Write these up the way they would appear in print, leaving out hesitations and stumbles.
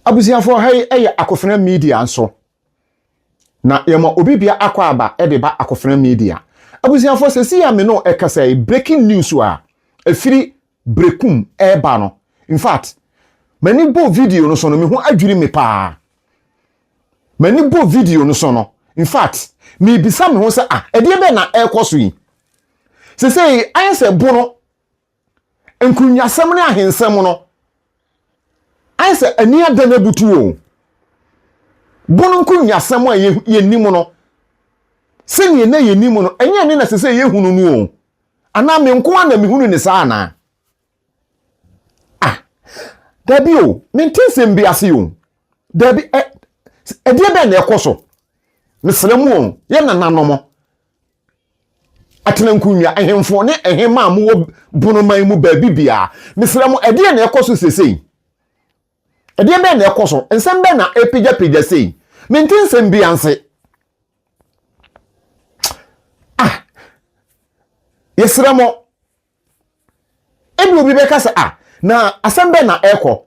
Abusuafoɔ, ha yi yɛ Akofena Media nso. Na yɛma obi bia akɔ aba de ba Akofena Media. Abusuafoɔ, sɛsi a me no ɛkasa yi, breaking news a ɛfiri Brekum ɛreba no. In fact, m'ani bɔ video no so no, me ho adwiri me paa. M'ani bɔ video no so no, in fact, mebisa me ho sɛ, ah, ɛdeɛ bɛn na ɛrekɔ so yi? Sɛsɛ ayɛ sɛ bono nkunyasɛm ne ahensɛm no ayɛ sɛ ani ada no abutu o. Bono nkunyasɛm a yɛnim no, sɛnea na yɛnim no, ɛnyɛ ne na sɛ yɛhunu no o. Anaa me nko ara na mehunu ne saa anaa? Ah, dabi o, mente nsɛm bi ase o. Dabi, ɛ ɛdeɛ bɛn na ɛkɔ so? Mesrɛ mu o, yɛ nananom atena nkonnwa, ahemfo ne ahemma a mowɔ bonoman mu baabi biara, mesrɛ mo, ɛdeɛ na ɛkɔ so sesei? Ɛdeɛ bɛn na ɛkɔ so? Nsɛm bɛn na ɛpagyapagya sei? Mente nsɛm bi ase. Ah, yɛsrɛ mo, ebi obi bɛka sɛ, ah, na asɛm bɛn na ɛkɔ?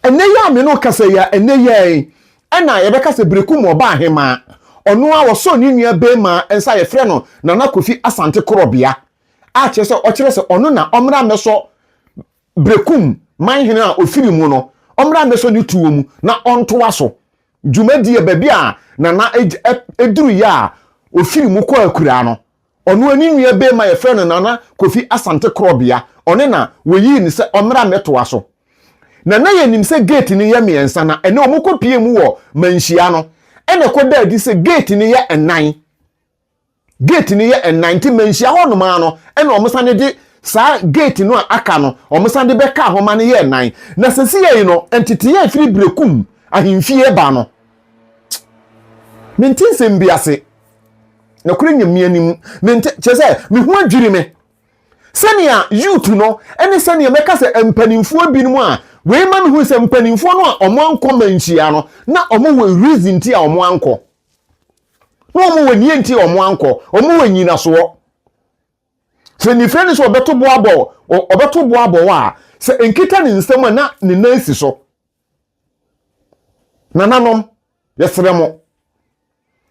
Ɛnɛ yi a me no kasa yi a, ɛnɛ yi ɛna yɛbɛka sɛ Berekum ɔba ahema, ɔno a wɔsɔ ne nua bɛrima nsa, yɛfrɛ no Nana Kofi Asante Korɔbea, a kyerɛ sɛ ɔkyerɛ sɛ ɔno na ɔmmra mmɛsɔ Berekum manhene a ofiri mu no, ɔmmra mmɛsɔ ne tuo mu na ɔntoa so dwumadie baabi a Nana eduru yɛ a ofiri mu kɔ akura no. Ɔno ani nua bɛrima yɛfrɛ no Nana Kofi Asante Korɔbea, ɔne na wɔyii ne sɛ ɔmmra mmɛtoa so. Na na yɛnim sɛ gate no yɛ mmiɛnsa, na ɛnɛ ɔmo kɔ pie mu wɔ manhyia no, ɛna ɛkɔ da adi sɛ gate no yɛ ɛnan. Gate no yɛ ɛnan, nti manhyia hɔ nom no, ɛna ɔmo san de saa gate no a aka no, ɔmo san de bɛka ahoma no yɛ ɛnan. Na sɛsi yɛ yi no, nteteyɛ efiri Berekum ahemfie ba no, mente nsɛm bi ase. Na kuro nyamia nim, mente, kyerɛ sɛ me ho adwiri me sɛnea youth no ɛne sɛnea mɛka sɛ mpanimfoɔ binom a wei ma mehu sɛ mpanimfoɔ no a ɔmo ankɔ manhyia no, na ɔmo wɔ reason ti a ɔmo ankɔ, na ɔmo wɔ nie nti a ɔmo ankɔ, ɔmo wɔ nyinasoɔ. Sɛ nifire no sɛ ɔbɛto boabɔ, ɔbɛto boabɔ hɔ a, sɛ nkita ne nsam a na ne nan si so. Nananom, yɛsrɛ mo,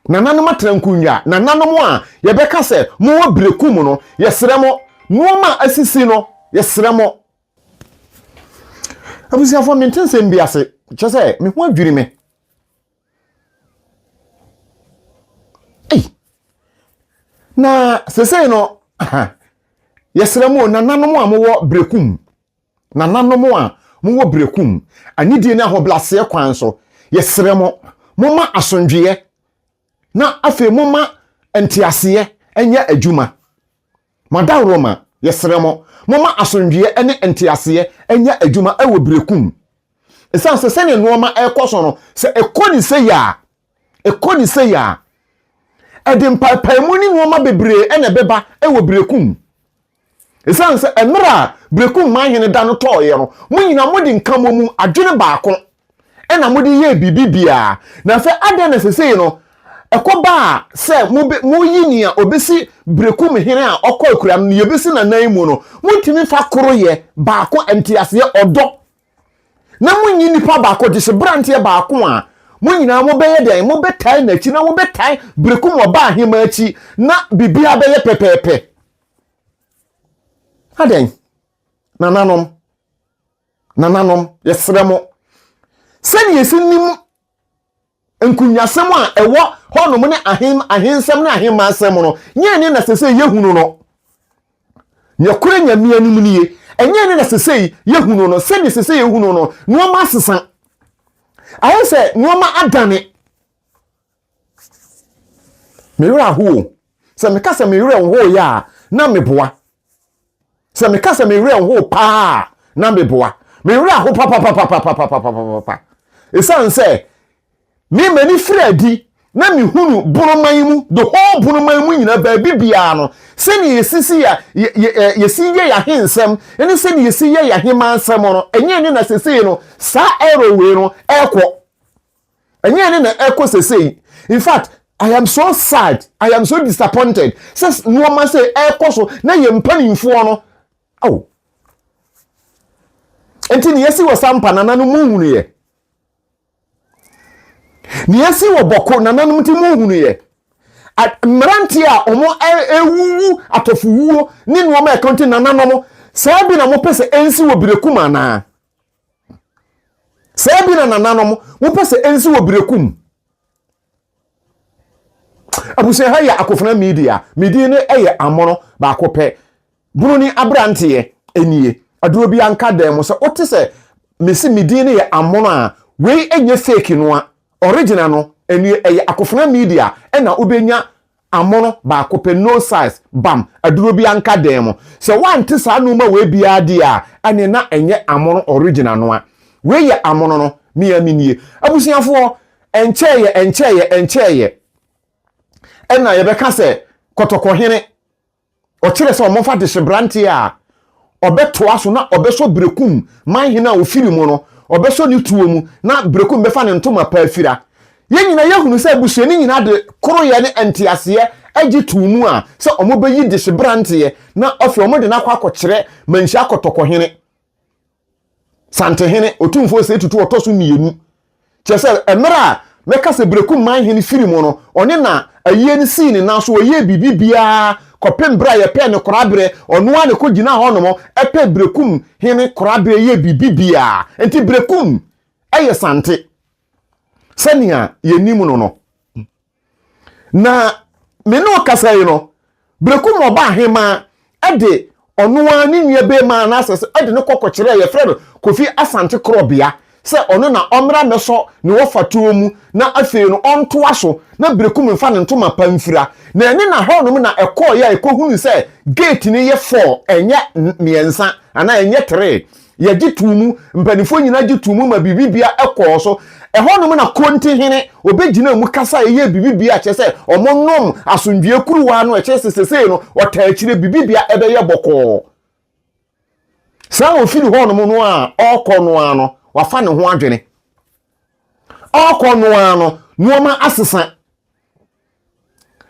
nananom atena nkonnwa, nananom a yɛbɛka sɛ mowɔ Berekum no, yɛsrɛ mo, nneɛma a asisi no, yɛsrɛ mo. Abusuafoɔ, mente nsɛm bi ase, kyerɛ sɛ me ho adwiri me. Ei, na sesei no, yɛsrɛ mo, nananom a mowɔ Berekum, nananom a mowɔ Berekum, anidie ne ahobrɛaseɛ kwan so, yɛsrɛ mo, momma asomdwoeɛ na afei momma nteaseɛ nyɛ adwuma. Madaworoma, yɛsrɛ mo, momma asomdwoeɛ ne nteaseɛ nyɛ adwuma wɔ Berekum. Ɛsiane sɛ sɛnea nneɛma ɛrekɔ so no, sɛ ɛkɔ ne sɛ yɛ a, ɛkɔ ne sɛ yɛ a, ɛde mpaepaemu ne nneɛma bebree ɛna ɛbɛba wɔ Berekum. Ɛsiane sɛ mmerɛ a Berekum manhene da no tɔɔeɛ no, mo nyinaa mode nkamɔ mu adwene baako ɛna mode yɛɛ biribi biara. Na afei adɛn na sesei no ɛkɔba a sɛ moyi nea obɛsi Berekum hene a ɔkɔ akura no, nea obɛsi n'anan mu no, montumi fa koroyɛ baako, nteaseɛ, ɔdɔ, na monyi nipa baako de hyɛ beranteɛ baako a mo nyinaa mobɛyɛ dɛn? Mobɛtae n'akyi na mobɛtae Berekum ɔba ahema akyi na biribiara bɛyɛ pɛpɛɛpɛ. Adɛn? Nananom, nananom, yɛsrɛ mo, sɛnea yɛsi nim nkunyasɛm a ɛwɔ hɔnom ne ahensɛm ne ahemmaasɛm no, nyɛ ne na sɛ sɛ yɛhunu no. Nyɛkorɛ Nyame anim nie, ɛnyɛ ne na sɛ sɛ yɛhunu no. Sɛnea sɛ sɛ yɛhunu no, nneɛma asesa, ayɛ sɛ nneɛma adane. Me werɛ aho o. Sɛ meka sɛ me werɛ nho yɛ a, na meboa. Sɛ meka sɛ me werɛ nho paa, na meboa. Me werɛ aho papapapapapapapapa. Ɛsiane sɛ me m'ani firi adi na mehunu bonoman mu, the whole bonoman mu nyinaa, baabi biara no, sɛnea yɛsisi yɛ yɛsi yɛ yɛahensɛm ne sɛnea yɛsi yɛ yɛahemansɛm no, ɛnyɛ ne na sesei no saa ɛrɔ wei no ɛrekɔ. Ɛnyɛ ne na ɛkɔ sesei. In fact, I am so sad, I am so disappointed sɛ nneɛma sɛ ɛrekɔ so na yɛn mpanimfoɔ no, oh, Nti nea esi wɔ Sampa nananom mo nhunuiɛ? Nea esi wɔ Bɔko nananom nti mo nhunuiɛ? Mmeranteɛ a wɔn ɛwuwu atɔfowuo ne nneɛma ɛka nti nananom saa bi na mopɛ sɛ ɛnsi wɔ Berekum anaa? Saa bi na nananom mopɛ sɛ ɛnsi wɔ Berekum? Abusua ha yɛ Akofena Media. Me din no yɛ Amono baako pɛ. Buroni aberanteɛ nie. Aduro bi anka dan mu sɛ wote sɛ mesi me din no yɛ Amono a, wei nyɛ fake no a, original no nie ɛyɛ Akofena Media ɛna wobɛnya Amono baako pɛ no size bam aduro bi anka dan mu. Sɛ woante saa nnoɔma wei biara deɛ a, ɛneɛ na ɛnyɛ Amono original no a. Wei yɛ Amono no, me a menie. Abusuafoɔ, Ɛnkyɛeɛ, ɛnkyɛeɛ, ɛnkyɛeɛ ɛna yɛbɛka sɛ Kɔtɔkɔhene, ɔkyerɛ sɛ wɔmfa dehyeberanteɛ a ɔbɛtoa so na ɔbɛsɔ Berekum manhene a ɔfiri mu no, ɔbɛsɔ ne tuo mu na Berekum bɛfa ne ntoma pa afira. Yɛn nyinaa yɛhunu sɛ abusua no nyinaa de koroyɛ ne nteaseɛ gye too mu a sɛ wɔbɛyi dehyeberanteɛ na afei wɔde no akɔ akɔkyerɛ Manhyia Kɔtɔkɔhene. Santehene, Otumfoɔ Osei Tutu ɔtɔ so mmienu. Kyerɛ sɛ, mmerɛ a mɛka sɛ Berekum man hene firi mu no, ɔne na ayie no sii ne nan so, ɔyɛɛ biribi biara kɔpem berɛ a yɛpɛɛ no koraberɛ, ɔno ara na ɛkɔgyinaa hɔnom pɛɛ Berekum hene koraberɛ yɛɛ biribi biara. Nti Berekum yɛ Sante sɛnea yɛnim no no. Na me ne wo kasa yi no, Berekum ɔba ahemaa de ɔno ara ne nua bɛrima anaasɛ sɛ de no kɔ kɔkyerɛɛ yɛfrɛ no Kofi Asante Korɔbea sɛ ɔno na ɔmmra mmɛsɔ ne wɔfa tuo mu na afei no ɔntoa so na Berekum mfa ne ntoma pa mfira. Na ɛne na hɔnom na ɛkɔeɛ a ɛkɔhunuu sɛ gate no yɛ four ɛnyɛ mmiɛnsa anaa ɛnyɛ three. Yɛgye too mu, mpanimfoɔ nyinaa gye too mu ma biribibia kɔɔ so. Ɛhɔnom na Kontihene, ɔbɛgyinaa mu kasaeɛ yɛɛ biribibia kyerɛ sɛ wɔnom asomdwoeɛ kuruwa no, ɛkyerɛ sɛ sesei no ɔtaa akyire biribibia ɛbɛyɛ bɔkɔɔ. Saa ɔfiri hɔnom no a ɔrekɔ no ara no, wafa ne ho adwene. Ɔrekɔ no ara no, nneɛma asesa.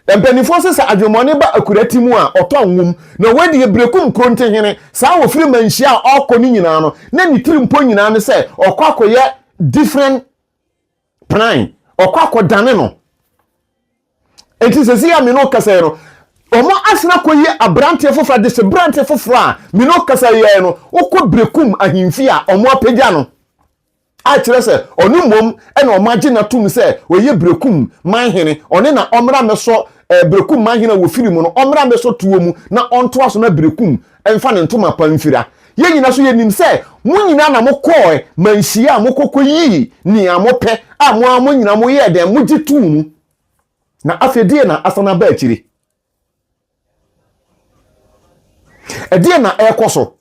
Mpanimfoɔ se sɛ adwemmɔne ba akura ti mu a, ɔtɔ nwom. Na wei deɛ Berekum Krontehene, saa ɔfiri Manhyia a ɔrekɔ no nyinaa no, na ne tiri mpo nyinaa ne sɛ ɔkɔ akɔyɛ different plan, ɔkɔ akɔdane no. Enti sɛsi a me ne wo kasa yi no, wɔn asene akɔyi aberanteɛ foforɔ, adehyeberanteɛ foforɔ a me ne wo kasa yi no, wokɔ Berekum ahemfie a, wɔn apagya no. a kyerɛ sɛ ɔno mmom na wɔagye no atom sɛ ɔyɛ Berekum man hene, ɔne na ɔmmra mmɛsɔ eh, Berekum man hene a wɔfiri mu no, ɔmmra mmɛsɔ tuo mu na ɔntoa so na Berekum mfa ne ntoma pa mfira. Yɛn nyinaa so yɛnim sɛ mo nyinaa na mokɔɔ manhyia a mokɔkɔyii nea mopɛ a mo ara mo nyinaa moyɛɛ dɛn mogye too mu. Na afei deɛ na asan aba akyiri. Ɛdeɛ na ɛrekɔ so.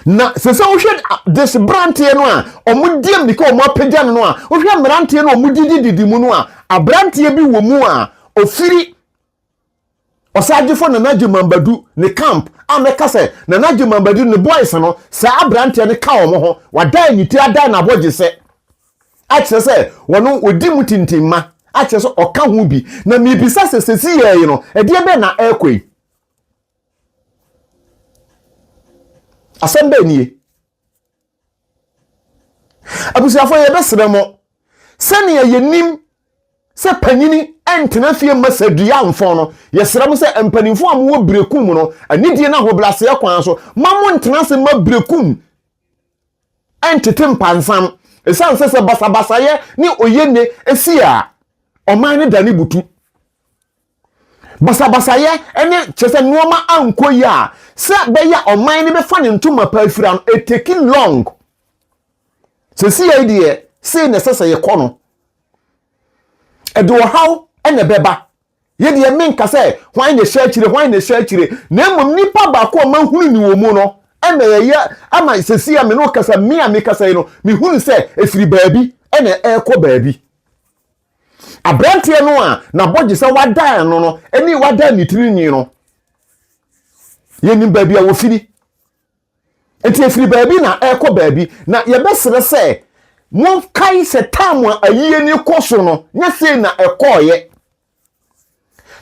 Na sɛ sɛ wohwɛ this branteɛ no a wɔn di mmirika wɔn apagya no no a wohwɛ mmeranteɛ no a wɔn didi didi mu no a aberanteɛ bi wɔ mu a ofiri ɔsagyefo Nana Gyimambadu ne camp a mɛka sɛ Nana Gyimambadu ne boys no saa aberanteɛ no ka wɔn ho wadan ne ti adan n'abɔgye sɛ akyerɛ sɛ wɔn wɔdi mu tintimma akyerɛ sɛ ɔka ho bi na mibisa sɛ sɛsi yɛ yi no ɛdeɛ bɛn na ɛrekɔ yi Asɛm bɛn nie? Abusuafoɔ yɛbɛsrɛ mo sɛnea yɛnim sɛ panyini ntena fie mma sadua mfɔn no, yɛsrɛ mo sɛ mpanimfoɔ a mowɔ berekum mu no, anidie no ahobrɛaseɛ kwan so, ma mo ntena ase mma berekum ntete mpansam. Ɛsiane sɛ sɛ basabasayɛ ne oyenne si a, ɔman no dane butu. Basabasayɛ ne kyerɛ sɛ nneɛma ankɔ yie a, sɛ bɛyɛ a ɔman no bɛfa ne ntoma pa afira no, it take long. Sɛsi yɛ deɛ, sei na ɛsɛ sɛ yɛkɔ no. Ɛde ɔhaw na ɛbɛba. Yɛ deɛ menka sɛ hwan na ɛhyɛ akyire, hwan na ɛhyɛ akyire, na mmom nipa baako a mahunu ne wɔ mu no, ɛna ɛyɛ ama sɛsi a me ne kasa, me a mekasa yi no, mehunu sɛ ɛfiri baabi ɛna ɛrekɔ baabi. Aberanteɛ no a n'abɔgyesɛ wadan no no ne wadan ne tirinwi no, yɛnim baabi a wɔfiri. Nti ɛfiri baabi na ɛrekɔ baabi. Na yɛbɛsrɛ sɛ monkae sɛ tam a ayie no kɔ so no, nyɛ sei na ɛkɔɔeɛ.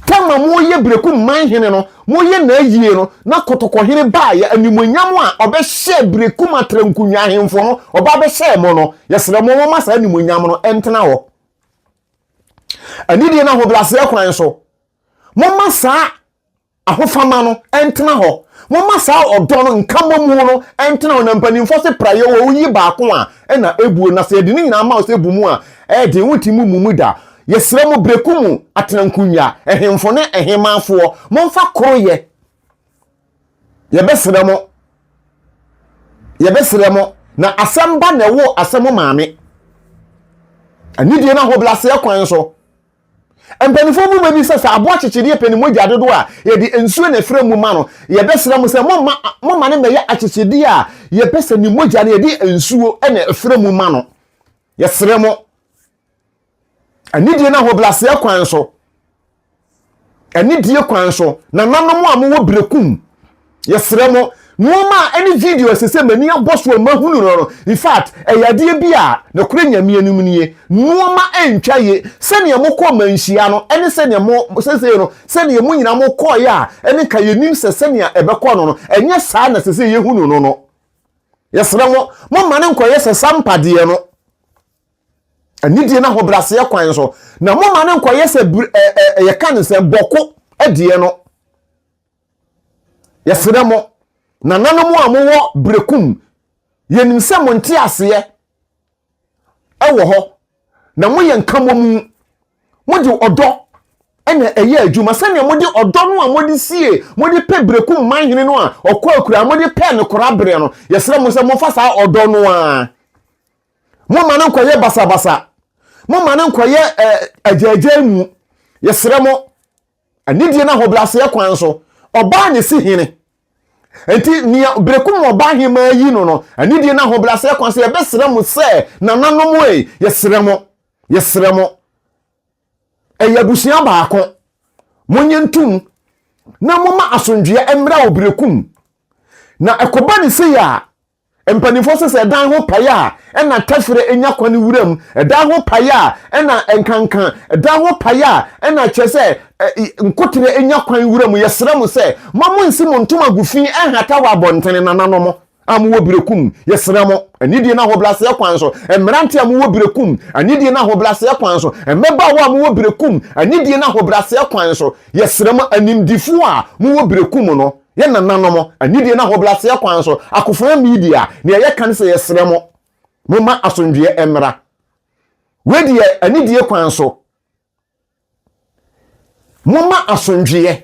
Tɛm a moyɛ Berekum man hene no, moyɛ n'ayie no, na Kɔtɔkɔhene baeɛ, animuonyam a ɔbɛhyɛɛ Berekum atrankunnwa ahemfo no, ɔba bɛhyɛɛ mo no, yɛsrɛ mo momma saa animuonyam no ntena hɔ. Anidie no ahobrɛaseɛ kwan so, momma saa ahofama no ntena hɔ. Momma saa ɔdɔ no, nkamomu no ntena hɔ. Na mpanimfoɔ se praeɛ wɔ woyi baako a ɛna ebuo, na sɛ yɛde ne nyinaa ma wo sɛ bu mu a, ɛyɛ den, wontumi mmu mu da. Yɛsrɛ mo, Breku mu atenankunnwa, ahemfo ne ahemmafoɔ, momfa koroyɛ. Yɛbɛsrɛ mo, yɛbɛsrɛ mo, na asɛm ba na ɛwo asɛm maame. Anidie no ahobrɛaseɛ kwan so. Mpanimfoɔ bu bɛ bi sɛ, sɛ aboa kyekyedeɛ pɛ ne mogya dodoɔ a, yɛde nsuo na ɛfra mu ma no. Yɛbɛsrɛ mo sɛ momma momma no mmɛyɛ akyekyedeɛ a yɛpɛ sɛ ne mogya no yɛde nsuo na ɛfra mu ma no. Yɛsrɛ mo. Anidie no ahobrɛaseɛ kwan so. Anidie kwan so, nananom a mowɔ Berekum, yɛsrɛ mo, nnoɔma a ɛne video ɛsɛ sɛ m'ani abɔ so a mahunu no no, in fact, ɛyɛ adeɛ bi a, nokorɛ Nyame anim nie, nnoɔma ɛntwa ye, sɛdeɛ mokɔɔ manhyia no, ɛne sɛdeɛ mo, sɛsei no, sɛdeɛ mo nyinaa mokɔɔeɛ a, ɛne nka yɛnim sɛ sɛdeɛ ɛbɛkɔ no no, ɛnyɛ saa na ɛsɛ sɛ yɛhunu no no. Yɛsrɛ mo, momma no nkɔyɛ sɛ Sampa deɛ no. Anidie no ahobrɛaseɛ kwan so, na momma no nkɔyɛ sɛ yɛka no sɛ bɔko deɛ no. Yɛsrɛ mo, nananom a mowɔ Berekum, yɛnim sɛ mo nteaseɛ wɔ hɔ, na moyɛ nkamomu, mode ɔdɔ na ɛyɛ adwuma sɛnea mode ɔdɔ no a mode sie, mode pɛ Berekum manhene no a ɔkɔ akura, mode pɛ no koraberɛ no, yɛsrɛ mo sɛ momfa saa ɔdɔ no ara. Momma no nkɔyɛ basabasa. Momma no nkɔyɛ agyaagyaa mu. Yɛsrɛ mo, anidie no ahobrɛaseɛ kwan so, ɔbaa na ɛsi hene. Enti nea berekum ɔbaa hemaa yi no no, anidie no ahobrɛaseɛ kwan so, yɛbɛsrɛ mo sɛ, nananom ei, yɛsrɛ mo, yɛsrɛ mo. Ɛyɛ abusua baako. Monyɛ ntom na momma asomdwoeɛ mmra wɔ berekum. Na ɛkɔba ne sei a, Mpanimfoɔ sɛ sɛ ɛdan ho pae a, ɛna tɛferɛ nya kwan wura mu. Ɛdan ho pae a, ɛna nkanka. Ɛdan ho pae a, ɛna kyerɛ sɛ nkoterɛ nya kwan wura mu. Yɛsrɛ mo sɛ, ma mo nsi mo ntoma gu fi nhata wɔ abɔntene, nananom a mowɔ Berekum, yɛsrɛ mo, anidie ne ahobrɛaseɛ kwan so. Mmeranteɛ a mowɔ Berekum, anidie ne ahobrɛaseɛ kwan so. Mmabaawa a mowɔ Berekum, anidie ne ahobrɛaseɛ kwan so. Yɛsrɛ mo, animdifoɔ a mowɔ Berekum no, Yɛn nananom, anidie ne ahobrɛaseɛ kwan so, akofena media, nea yɛka ne sɛ yɛsrɛ mo, momma asomdwoeɛ mmra. Wei deɛ anidie kwan so, momma asomdwoeɛ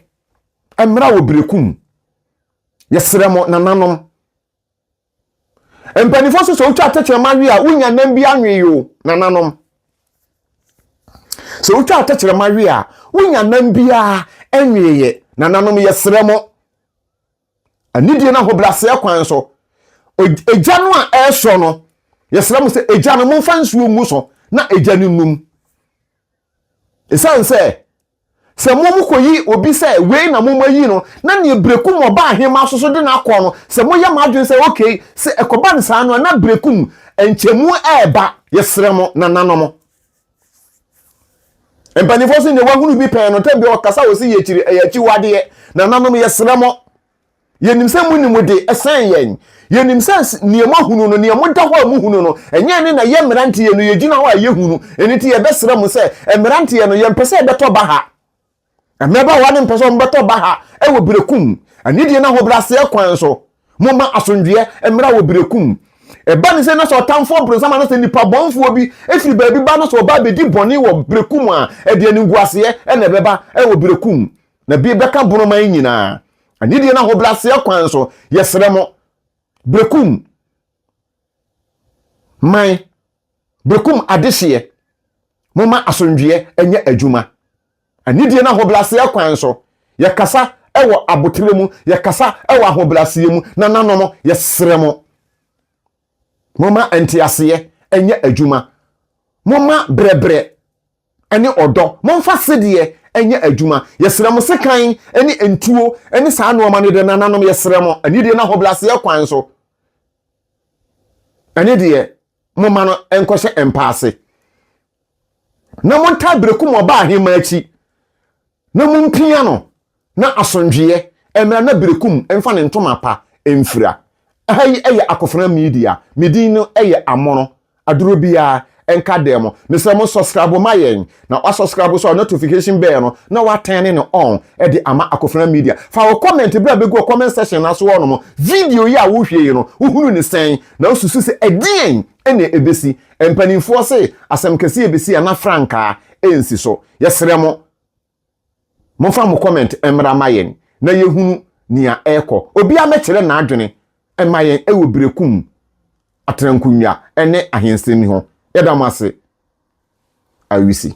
mmra wɔ Berekum. Yɛsrɛ mo, nananom. Mpanimfoɔ nso sɛ wotwa atɛkyerɛma we a wonya nam bi anwe yi o nananom. Sɛ wotwa atɛkyerɛma we a wonya nam biara nweeɛ nananom yɛsrɛ mo. Anidie no ahobrɛaseɛ kwan so egya no a ɛresɔ no yɛsrɛ mo sɛ egya no momfa nsuo ngu so na egya no num. Ɛsiane sɛ Sɛ mo mokɔyi obi sɛ wei na mo mayi no, na neɛ Berekum ɔba ahemmaa so so de no akɔ no, sɛ moyɛ mo adwene sɛ okay, sɛ ɛkɔba no saa no a, na Berekum nkyɛmu ɛreba, yɛsrɛ mo, nananom. Mpanimfoɔ sɛ neɛ wahunu bi pɛn no, tɛm bi ɔkasa wɔ sɛ yɛkyiri, ɛyɛ akyiwadeɛ. Nananom, yɛsrɛ mo. Yɛnim sɛ monim de sɛn yɛn. Yɛnim sɛ nea moahunu no, nea moda hɔ a mohunu no, ɛnyɛ ɛne na yɛ mmeranteɛ no yɛgyina hɔ a yɛhunu. Ɛno nti yɛbɛsrɛ mo sɛ, mmeranteɛ no, yɛmpɛ sɛ yɛbɛtɔ baha. Mmabaawa no mpɛ sɛ wɔbɛtɔ baha wɔ Berekum anidie ne ahobrɛaseɛ kwan so. Momma asomdwoeɛ mmra wɔ Berekum. Ɛba ne sɛ na sɛ ɔtamfoɔ bronsam anaasɛ nipa bɔnfoɔ bi firi baabi ba na sɛ ɔba abɛdi bɔne wɔ Berekum a, ɛde animguaseɛ na ɛbɛba wɔ Berekum. Na bi bɛka bonoman nyinaa. Anidie ne ahobrɛaseɛ kwan so, yɛsrɛ mo, Berekum man, Berekum adehyeɛ, momma asomdwoeɛ nyɛ adwuma. Anidie ne ahobrɛaseɛ kwan so, yɛkasa wɔ aboterɛ mu, yɛkasa wɔ ahobrɛaseɛ mu, nananom, yɛsrɛ mo, momma nteaseɛ nyɛ adwuma. Momma brɛbrɛ ne ɔdɔ. Momfa sedeɛ nyɛ adwuma. Yɛsrɛ mo sekan ne ntuo ne saa nnoɔma no deɛ nananom yɛsrɛ mo anidie ne ahobrɛaseɛ kwan so ɛne deɛ momma no nkɔhyɛ mpa ase na montaa berekum ɔba ahemmaa akyi. Na mompia no na asomdwoeɛ mmra na Berekum mfa ne ntoma pa mfira. Ɛha yi yɛ Akofena Media, me din no yɛ Amono. Aduro biara nka dɛm mo. Mesrɛ mo subscribe ma yɛn na wa subscribe so a notification bell no na wa turn no on de ama Akofena Media. Fa wo comment bra bɛgu wɔ comment section no ase hɔ nom. Video yi a wohwɛ yi no, wohunu ne sɛn na wosusu sɛ ɛdeɛn na ɛbɛsi? Mpanimfoɔ se asɛm kɛseɛ bɛsi a na frankaa ɛnsi so. Yɛsrɛ mo, momfa mo comment mmra ma yɛn na yɛhunu nea ɛrekɔ. Obiara mɛkyerɛ n'adwene mma yɛn wɔ Berekum atenankonnwa ne ahensɛm yi ho. Yɛda mo ase. Awisi.